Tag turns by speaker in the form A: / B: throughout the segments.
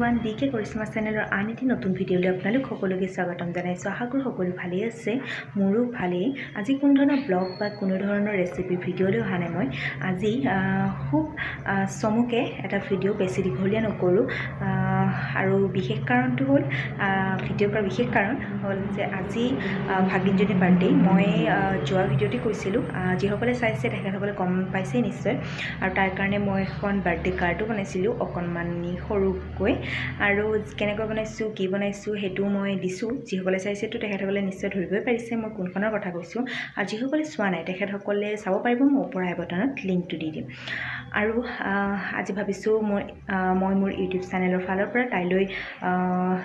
A: Everyone, D কে কৰিশ্মা চেনেলৰ আন এটি নতুন ভিডিঅ'লৈ আপোনালোক সকলোকে স্বাগতম জনাইছোঁ। আশা কৰোঁ সকলো ভালেই আছে, মোৰো ভালেই। আজি কোনো ধৰণৰ ব্লগ বা কোনো ধৰণৰ ৰেচিপি ভিডিঅ'লৈ অহা নাই। মই আজি খুব চমুকে এটা ভিডিঅ', বেছি দীঘলীয়া নকৰোঁ। আৰু বিশেষ কাৰণটো হ'ল, ভিডিঅ' কৰাৰ বিশেষ কাৰণ হ'ল যে আজি ভাগিনজনীৰ বাৰ্থডে। মই যোৱা ভিডিঅ'তে কৈছিলোঁ, যিসকলে চাইছে তেখেতসকলে গম পাইছেই নিশ্চয়। আৰু তাৰ কাৰণে মই এখন বাৰ্থডে কাৰ্ডো বনাইছিলোঁ অকণমানি সৰুকৈ, আৰু কেনেকৈ বনাইছোঁ কি বনাইছোঁ সেইটো মই দিছোঁ। যিসকলে চাইছেতো তেখেতসকলে নিশ্চয় ধৰিবই পাৰিছে মই কোনখনৰ কথা কৈছোঁ। আৰু যিসকলে চোৱা নাই তেখেতসকলে চাব পাৰিব, মই ওপৰ আই বটনত লিংকটো দি দিম। আৰু আজি ভাবিছোঁ মই মোৰ ইউটিউব চেনেলৰ ফালৰ পৰা তাইলৈ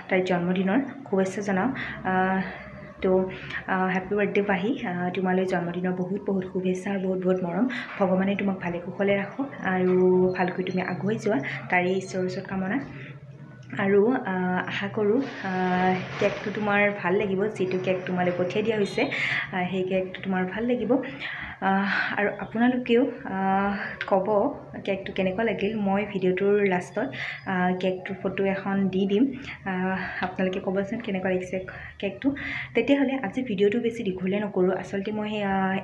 A: তাইৰ জন্মদিনৰ শুভেচ্ছা জনাওঁ। তো হেপী বাৰ্থডে পাহি, তোমালৈ জন্মদিনৰ বহুত বহুত শুভেচ্ছা আৰু বহুত বহুত মৰম। ভগৱানে তোমাক ভালে কুশলে ৰাখক আৰু ভালকৈ তুমি আগুৱাই যোৱা, তাৰেই ঈশ্বৰৰ ওচৰত কামনা। আৰু আশা কৰোঁ কেকটো তোমাৰ ভাল লাগিব, যিটো কেক তোমালৈ পঠিয়াই দিয়া হৈছে সেই কেকটো তোমাৰ ভাল লাগিব। আৰু আপোনালোকেও ক'ব কেকটো কেনেকুৱা লাগিল। মই ভিডিঅ'টোৰ লাষ্টত কেকটোৰ ফটো এখন দি দিম, আপোনালোকে ক'বচোন কেনেকুৱা লাগিছে কেকটো। তেতিয়াহ'লে আজি ভিডিঅ'টো বেছি দীঘলীয়া নকৰোঁ। আচলতে মই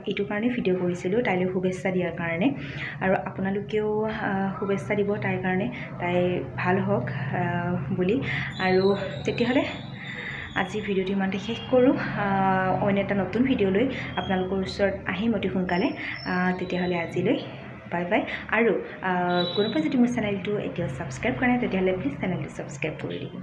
A: এইটো কাৰণেই ভিডিঅ' কৰিছিলোঁ, তাইলৈ শুভেচ্ছা দিয়াৰ কাৰণে। আৰু আপোনালোকেও শুভেচ্ছা দিব তাইৰ কাৰণে, তাই ভাল হওক বুলি। আৰু তেতিয়াহ'লে আজি ভিডিঅ'টো ইমানতে শেষ কৰোঁ। অন্য এটা নতুন ভিডিঅ'লৈ আপোনালোকৰ ওচৰত আহিম অতি সোনকালে। তেতিয়াহ'লে আজিলৈ বাই বাই। আৰু কোনোবাই যদি মোৰ চেনেলটো এতিয়াও ছাবস্ক্ৰাইব কৰা নাই তেতিয়াহ'লে প্লিজ চেনেলটো ছাবস্ক্ৰাইব কৰি দিব।